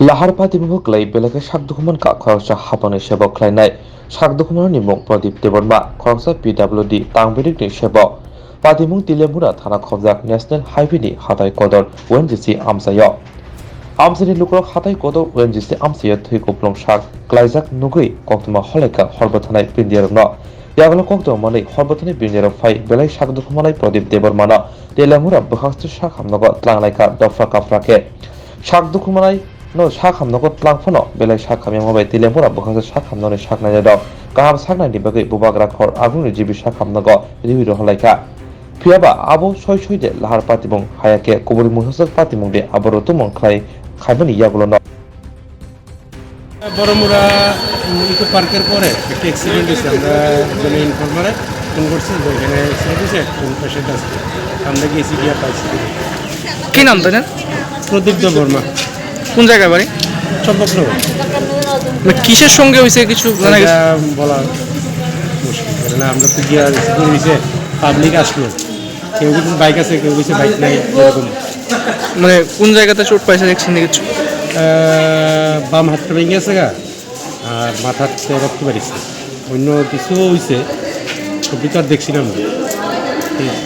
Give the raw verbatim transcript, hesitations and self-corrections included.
Lahar patimung kwlai belai khe sak dukhuman kha khoroksa hapangni sebok khlainai. Sak dukhumanani mung Pradip Debbarma, khoroksa P W D tangbirikni sebok. Patimung Tilemura thana khobjak National Highway ni hatai kodor O N G C amchaio. Amchaini lukurok hatai kodor O N G C amchaio thwi kupulung sak klaijak nugwi koktwma holaikha horbwthanai bindirokno. Yagulo koktwma manwi horbwthanai bindirok phai belai sak dukhumanai Pradip Debbarmano Tilemura bwkhakstwi sak hamnogo tlanglaikha dophra kaphra khe. Sak dukhumanai no sak hamnogo tlang phano belai sak hamya bai Tilemura bwkhaksa sak hamnokni sak nainai rok kaham sak naini bagwi bubagra khor agungni G B sak hamnogo riwi rohorlaikha. Phiyaba abo soi soi de lahar patimung haya khe kuburi mungsaswk patimung de abo rotumung khlai khaimani yagulo no. Baramura eco পার্কের পরে একটা অ্যাক্সিডেন্ট হয়েছে। আমরা একজনে ইনফর্মারে ফোন করছি যে এখানে অ্যাক্সিডেন্ট হয়েছে, একজন পেশেন্ট আছে। আমরা গিয়েছি, গিয়ে পাইছি। কি নাম তাদের? প্রদীপ দেববর্মা। কোন জায়গায় বাড়ি? চম্পকনগর। মানে কিসের সঙ্গে হয়েছে কিছু জানা গেছে? এটা বলা মুশকিল, কারণ আমরা তো গিয়ে রিসিভ করে দিছে, পাবলিক আসলো, কেউ কিছু বাইক আছে, কেউ কিছু বাইক নাই, এরকম। মানে কোন জায়গাতে চোট পাইছে দেখছেন কিছু? আহ, বাম হাতটা ভেঙে গেছে গা, আর মাথাতে রক্ত বেরিয়েছে, অন্য কিছু হয়েছে, ছবি তো আর দেখছিলাম না।